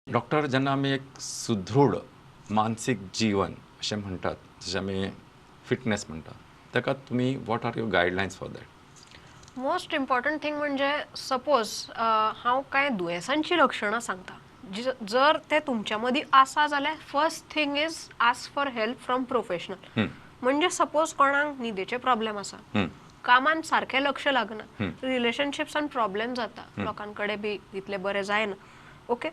Doctor, जेन्ना आमी एक सुदृढ मानसीक जीवन अशें म्हणटात, जशें आमी फिटनेस म्हणटात, ताका तुमी what are your guidelines for that? Most important thing म्हणजे सपोज हांव कांय दुयेंसांची लक्षणां सांगता, जर ते तुमच्या मदीं आसा जाल्यार first thing is ask for help from professional. म्हणजे सपोज कोणाक न्हिदेचे प्रॉब्लेम आसा, कामान सारकें लक्ष लागना, रिलेशनशिप्सान प्रॉब्लेम जाता, लोकां कडेन बी इतले बरें जायना, ओके,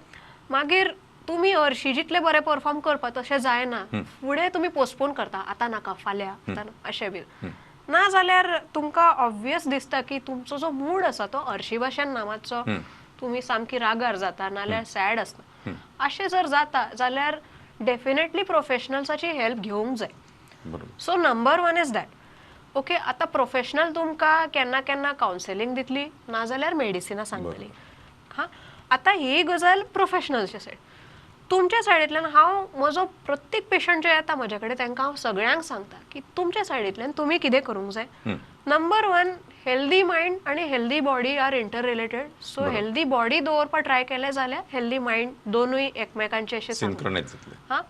मागीर तुमी हरशीं जितले बरें परफॉर्म करपा तशें जायना, फुडें तुमी पोस्टपोन करता, आतां नाका फाल्यां, आतां अशें बी ना जाल्यार तुमकां ऑब्वियस दिसता की तुमचो जो मूड आसा तो हरशीं भाशेन ना, मातसो तुमी सामकी रागार जाता नाल्यार सॅड आसता, अशें जर जाता जाल्यार डेफिनेटली प्रोफेशनल्साची हेल्प घेवंक जाय. So number one is that. Okay, आतां प्रोफेशनल तुमकां केन्ना केन्ना कावन्सिलींग दितली नाजाल्यार मेडिसिनां सांगतली. हां, आतां ही गजाल प्रोफेशनलच्या सायड. तुमच्या सायडींतल्यान हांव म्हजो प्रत्येक पेशंट जे येता म्हज्या कडेन तांकां हांव सगळ्यांक सांगता की तुमच्या सायडींतल्यान तुमी कितें करूंक जाय. नंबर वन, हेल्दी मायंड आनी healthy body are inter related. So healthy body दवरपाक ट्राय केलें जाल्यार हेल्दी मायंड दोनूय एकमेकांचे अशें. हां,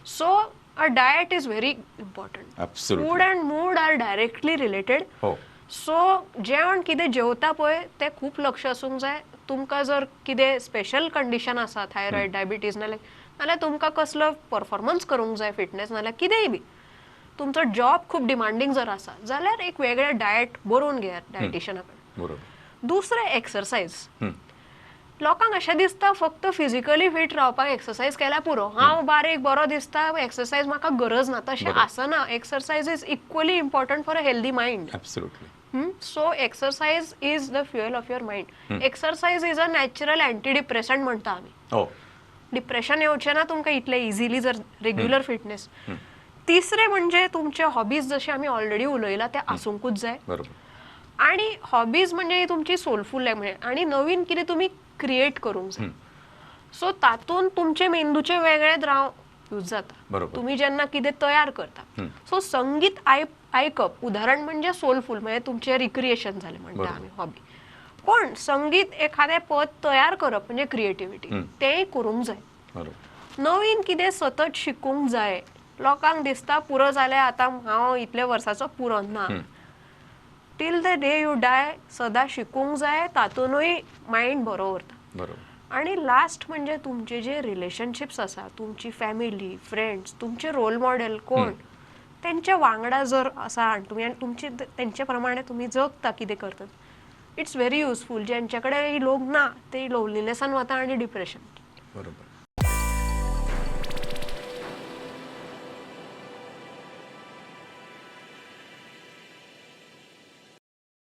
so a diet is very important. Food and mood are directly related. So जेवण कितें जेवता पळय तें खूब लक्ष आसूंक जाय. तुमकां जर कितें स्पेशल कंडिशन आसा, थायरॉयड, डायबिटीज, नाल्यार तुमकां कसलो परफॉर्मन्स करूंक जाय, फिटनेस, नाल्यार कितेंय बी तुमचो जॉब खूब डिमांडींग जर आसा जाल्यार एक वेगळें डायट बरोवन घेयात डायटिशना कडेन. दुसरें, एक्सरसायज. लोकांक अशें दिसता फक्त फिजिकली फिट रावपाक एक्सरसायज केल्यार पुरो, हांव बारीक बरो दिसता, एक्सरसायज म्हाका गरज ना, तशें आसना. Exercise is equally important for a healthy mind. So exercise is the fuel of your mind. Exercise is a natural anti depressant म्हणटा आमी. डिप्रेशन येवचें ना तुमकां इतलें इझिली जर रेग्युलर फिटनेस. तिसरें म्हणजे तुमचे हॉबीज, जशें आमी ऑलरेडी उलयला ते आसूंकूच जाय. आनी हॉबीज म्हणजे तुमची सोलफूल म्हणजे आनी नवीन कितें तुमी क्रिएट करूंक जाय. सो तातूंत तुमचे मेंदूचे वेगळे द्राव यूज जाता तुमी जेन्ना कितें तयार करता. सो संगीत आयकप उदाहरण म्हणजे सोलफूल, म्हणजे तुमचें रिक्रिएशन जालें म्हणटा आमी हॉबी. पण संगीत एखादें पद तयार करप म्हणजे क्रिएटिविटी, तेंय करूंक जाय. नवीन कितें सतत शिकूंक जाय. लोकांक दिसता पुरो जालें आतां हांव इतले वर्साचो पुरो ना. Till the day you die सदां शिकूंक जाय, तातूंतय मायंड बरो उरता. आनी लास्ट म्हणजे तुमचे जे रिलेशनशिप्स आसा, तुमची फॅमिली, फ्रेंड्स, तुमचे रोल मॉडेल कोण, तेंच्या वांगडा जर आसा आनी तुमी आनी तुमचे तेंचे प्रमाणे तुमी जगता कितें करतात, it's very useful. ज्यांच्या कडेन लोक ना ते लोनलीनेसान वता आनी डिप्रेशन. बरोबर.